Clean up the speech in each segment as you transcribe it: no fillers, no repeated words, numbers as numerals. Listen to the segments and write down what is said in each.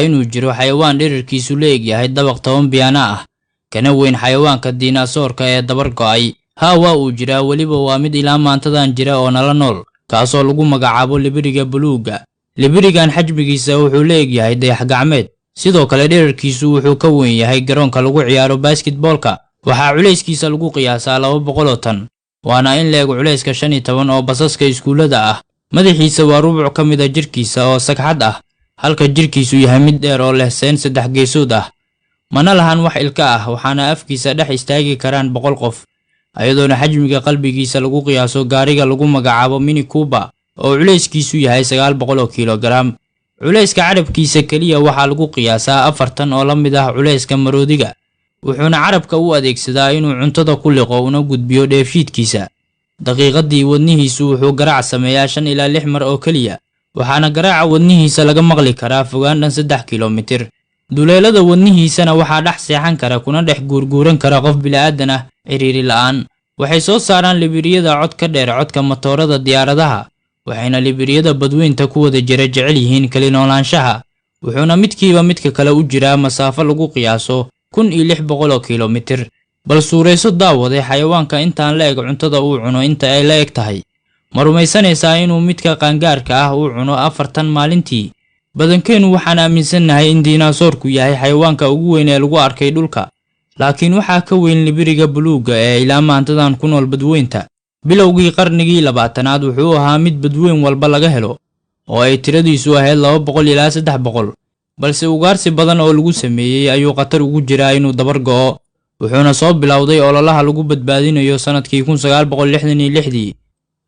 Inuu jiro xayawaan dhererkiisu la egyahay dabaq 10 biyaana ah, kana weyn xayawaanka diinaasoorka ee dabar go'ay? Haa, waa uu jiraa. Weliba waa mid ilaa maantadan jira oo nala nool, kaasoo lagu magacaabo libiriga buluugga. Libirigan xajmigiisa wuxuu la egyahay dayax gacmeed. Sidoo kale dhererkiisu wuxuu ka weyn yahay garoonka lagu ciyaaro basketboolka. Waxaa culayskiisa lagu qiyaasaa 200 oo tan, waana in la eg culayska 15 oo basaska iskuullada ah. Madaxiisa waa rubuc ka mid a jirkiisa oo sagxad ah, halka jirkiisu yahay mid dheer oo leh seen saddex geesood ah. Mana lahan wax ilka ah, waxaana afkiisa dhex istaagi karaan 100 qof, ayadoona xajmiga qalbigiisa lagu qiyaaso gaariga lagu magacaabo Mini Cooper oo culayskiisu yahay 900 oo kilogaram. Culayska carabkiisa keliya waxaa lagu qiyaasaa 4 tan oo la mid ah culayska maroodiga, wuxuuna carabka u adeegsadaa inuu cuntada ku liqo una gudbiyo dheefshiidkiisa. Daqiiqadii wadnihiisu wuxuu garaac sameeyaa 5 ilaa 6 mar oo keliya, waxaana garaaca wadnihiisa laga maqli karaa fogaan dhan 3 kilomitir. Duleelada wadnihiisana waxaa dhex seexan kara kuna dhex guurguuran kara qof bili'aadan ah ciriiri la'aan. Waxay soo saaraan libiriyada cod ka dheer codka matoorada diyaaradaha, waxayna libiriyada badweynta ku wada jira jecel yihiin kalinoolaanshaha, wuxuuna midkiiba midka kale u jiraa masaafo lagu qiyaaso 1600 oo kilomitir. Bal suurayso, daawade, xayawaanka intaan la eg cuntada uu cuno inta ay la eg tahay. Ma rumaysanaysaa inuu midka qaangaarka ah uu cuno 4 tan maalintii? Badankeennu waxaan aaminsannahay in diinaasoorku yahay xayawaanka ugu weyn ee lagu arkay dhulka, laakiin waxaa ka weyn libiriga buluugga ee ilaa maantadan ku nool badweynta. Bilowgii qarnigii 20aad wuxuu ahaa mid badweyn walba laga helo oo ay tiradiisu ahayd 200 ilaa 300, balse ugaarsi badan oo lagu sameeyey ayuu khatar ugu jiraa inuu dabar go'o, wuxuuna soo bilowday ololaha lagu badbaadinayo sannadkii 1966dii,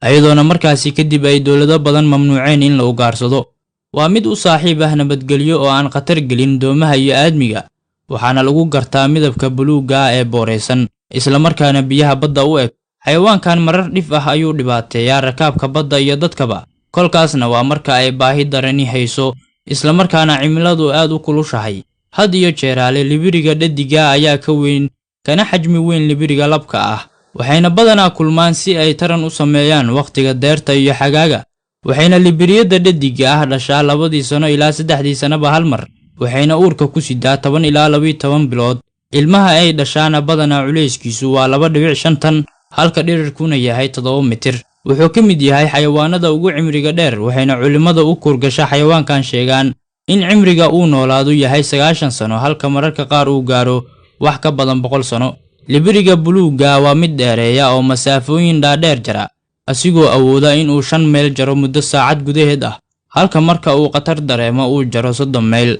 ayadoona markaasi kadib ay dowlado badan mamnuuceen in la ugaarsado. Waa mid u saaxiib ah nabadgelyo oo aan khatar gelin doomaha iyo aadmiga, waxaana lagu gartaa midabka buluugga ah ee booraysan, islamarkaana biyaha badda u eg. Xayawaankan marar dhif ah ayuu dhibaateeyaa rakaabka badda iyo dadkaba, kolkaasna waa marka ay baahi darani hayso, islamarkaana cimiladu aad u kulushahay. Had iyo jeeraale libiriga dhadiga ayaa ka weyn kana xajmi weyn libiriga labka ah, waxayna badanaa kulmaan si ay taran u sameeyaan wakhtiga deerta iyo xagaaga. Waxayna libiriyada dhadiga ah dhashaa labadii sano ilaa saddexdii sanaba hal mar, waxayna uurka ku sidaa 10 ilaa 12 bilood. Ilmaha ay dhashaana badanaa culayskiisu waa 2.5 tan, halka dhererkuna yahay 7 mitir. Wuxuu ka mid yahay xayawaanada ugu cimriga dheer, waxayna culimmada u kuurgasha xayawaankan sheegaan in cimriga uu noolaadu yahay 90 sano, halka mararka qaar uu gaaro wax ka badan 100 sano. Libiriga buluugga waa mid dheereeya oo masaafooyin dhaadheer jara, asigoo awooda inuu 5 mayl jaro muddo saacad gudaheed ah, halka marka uu khatar dareemo uu jaro 30 mayl.